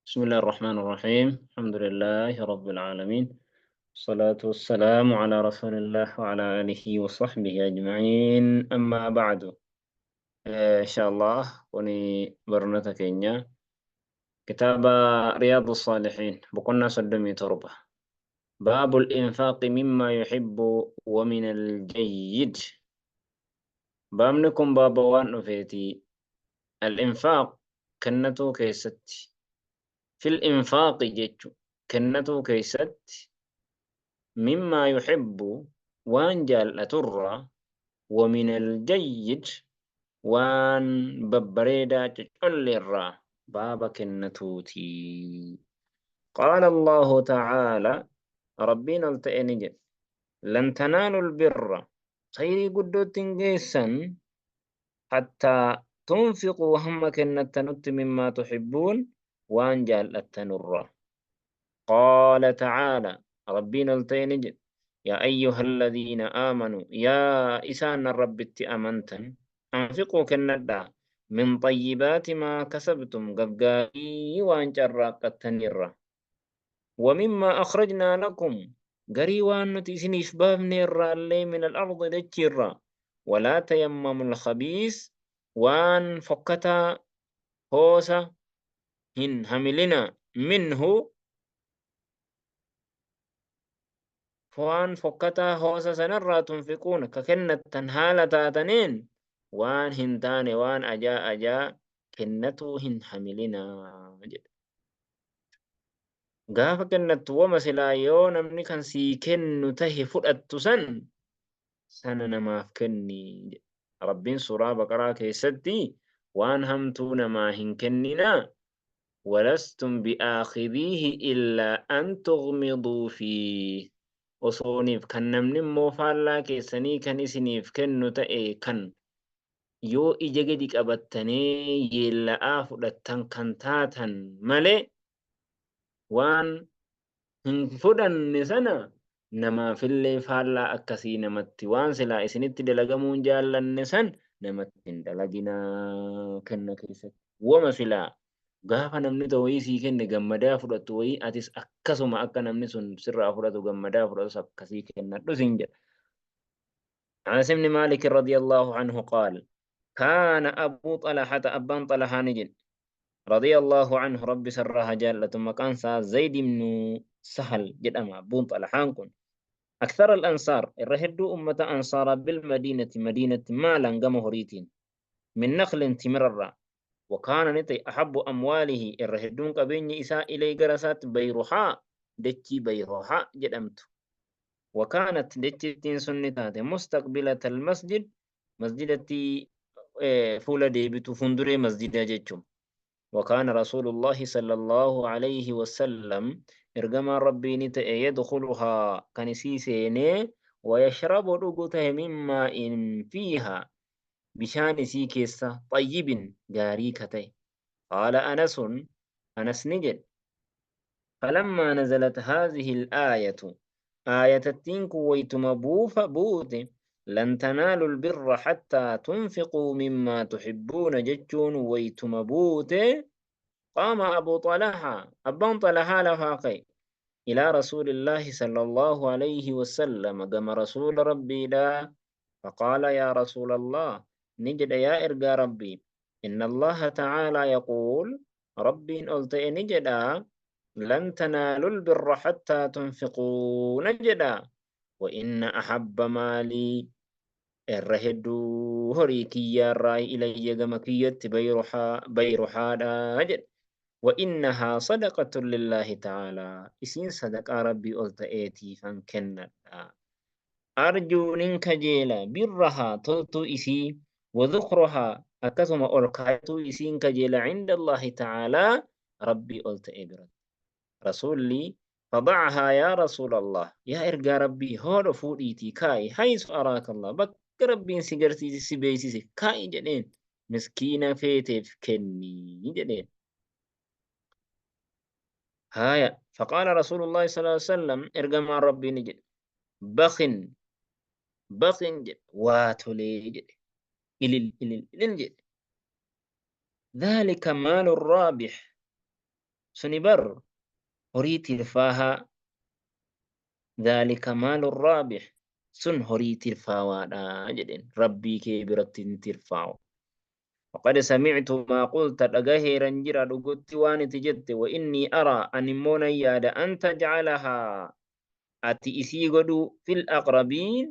بسم الله الرحمن الرحيم. الحمد لله رب العالمين، الصلاة والسلام على رسول الله وعلى آله وصحبه أجمعين. أما بعد، إن شاء الله وني برنة كينيا كتاب رياض الصالحين بقولنا صدمي تربة. باب الإنفاق مما يحب ومن الجيد. بامنكم باب وان فيتي الإنفاق كنتو كيست في الإنفاق جتشو كنتو كيست مما يحب وان جال أترى ومن الجيد وان ببريدا تشلر باب كنتوتي. قال الله تعالى ربنا التأنج لن تنالوا البر خير قدوت جيسا حتى تنفقوا هم كنتنت مما تحبون وان جال التنر. قال تعالى ربنا التأنج يا أيها الذين آمنوا يا إسان الرب أمنتن أنفقوا كندا من طيبات ما كسبتم قبقاري وان جراقتنر ومما أخرجنا لكم قري وان نتيسني شباب نيرا اللي من الأرض دجرا ولا تيمموا الخبيث وان فكتا هوسا هن هملنا منه فوان فكتا هوسا سنرى تنفقون ككنة تنهالة تاتنين وان هنتان وان أجا أجا كنتو هن حملنا. gaafa kennattu wama silaa yoo namni kan sii kennu tahe fudhattu san sana namaaf kenni. Rabbiin suuraa Baqaraa keessatti waan hamtuu namaa hin kenninaa walastum bi'aakhidhiihi illaa an tughmiduu fiih. Osooniif kan namni immoo faallaa keessanii kan isiniif kennu ta'e kan yoo ija gadi qabattanii yeella'aa fudhattan kan taatan malee waan hin fudhanne sana namaafillee faallaa akkasii namatti waan silaa isinitti dalagamuun jaallanne san namatti hin dalaginaa kenna keessatti. Wama silaa gaafa namni ta'u wayii sii kenne gammadaa fudhattu wayii atis akkasuma akka namni sun sirraa fudhatu gammadaa fudhatus akkasii kennadhu siin jedha. أنس بن مالك رضي الله عنه قال كان أبو طلحة أبان طلحة نجد رضي الله عنه رب سرها جالة مكان زيد بن سهل جدما أبو طلحان كن أكثر الأنصار الرهدو أمة أنصار بالمدينة مدينة مالا قمهريتين من نخل تمرر وكان نتي أحب أمواله الرهدون قبين إساء إلي قرسات بيرحاء دتي بيرحاء جدمت وكانت دتي سنتات مستقبلة المسجد مسجدتي فولا ديبتو فندري مسجد جتشم. وكان رسول الله صلى الله عليه وسلم إرجما ربي نت يدخلها كنسيسيني ويشرب رقته مما إن فيها بشان سيكيسا طيب جاريكتي. قال أنس أنس نجد فلما نزلت هذه الآية آية التين كويت مبوف بوت لن تنالوا البر حتى تنفقوا مما تحبون جتشون ويتمبوت قام أبو طلحة أبان طلحة لفاقي إلى رسول الله صلى الله عليه وسلم قام رسول ربي لا فقال يا رسول الله نجد يا إرقى ربي إن الله تعالى يقول ربي إن قلت نجد لن تنالوا البر حتى تنفقوا نجدا وإن أحب مالي الرهدو هريكي يا الرأي إلي جمكية بيرحا أجل وإنها صدقة لله تعالى إسين صدقة ربي قلت إيتي فانكنا أرجو ننك جيلا برها تلتو إسي وذكرها أكثم أركعتو إسين كجيلا عند الله تعالى ربي قلت إبرد رسول لي فضعها يا رسول الله يا إرقى ربي هو فوديتي كاي حيث أراك الله بك ربي سيجرتي سيبيسي كاي جدين مسكينة فيتف كني جدين هايا. فقال رسول الله صلى الله عليه وسلم إرقى مع ربي نجد بخن بخن جد واتولي جد إلل إلل إلل جد ذلك مال الرابح Suni bar horii tirfaahaa dhaalika maalu raabih sun horii tirfaawaadha jedheen Rabbii kee biratti ni tirfaawa. Faqad sami'tu maa qulta dhagaheeran jira dhugutti waan iti jette wa innii araa ani immoo nan yaada an tajcalahaa ati isii godhuu fil aqrabiin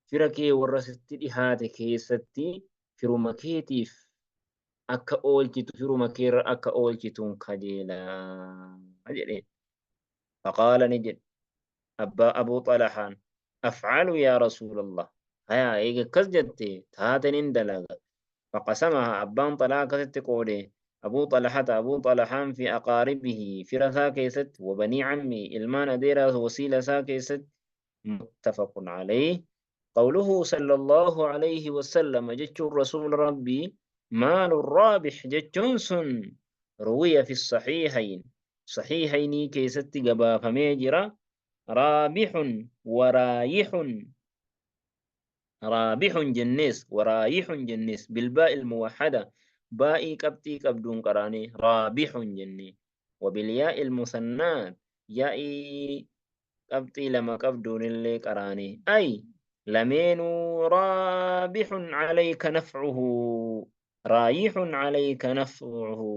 fira kee warra sitti dhihaate keessatti firuma keetiif akka oolchitu firuma keerra akka oolchituun kajeelaa jedheen. Faqaala ni jedhe abbaa Abuu Xalahaan af'alu yaa Rasuulallah hayaa eega akkas jette taateen hin dalaga. Faqasamaha abbaan Xalaa akkasitti qoode Abuu Xalahata Abuu Xalahaan fi aqaaribihi fira isaa keessatti wa banii cammi ilmaan adeeraa wasiila isaa keessatti muttafaqun alayhi. Qawluhu sallallahu alayhi wasallam jechuun rasuula Rabbii maalu raabix jechuun sun ruwiya fi saxiihayn saxiihaynii keessatti gabaafamee jira raabixun waraayixun raabixun jennees waraayixun jennees bilbaa'il muwahhada baa'ii qabxii qabduun qaraanee raabixun jennee wabilyaa'il musannaat yaa'ii qabxii lama qabduunillee qaraanee ay lameenuu raabixun calayka nafcuhu raayixun calayka nafcuhu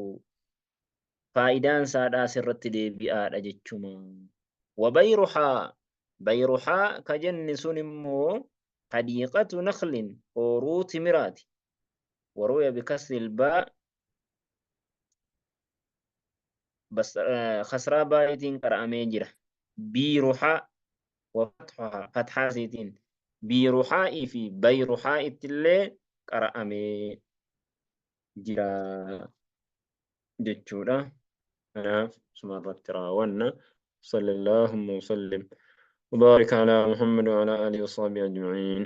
faayidaan isaadhaa sirratti deebi'aadha jechuma. Wabayruhaa bayruhaa ka jenne sun immoo hadiiqatu naklin ooruu timiraati. Waruya bikasri albaa bas kasraa baa'itiin qara'amee jira. Biiruhaa wa fathuhaa fathaa isiitiin biiruhaa'ii fi bayruhaa'ittillee qara'amee jira jechuudha. Kanaaf suma irratti raawwanna. Sallallahu wa sallim. وبارك على محمد وعلى آله وصحبه أجمعين.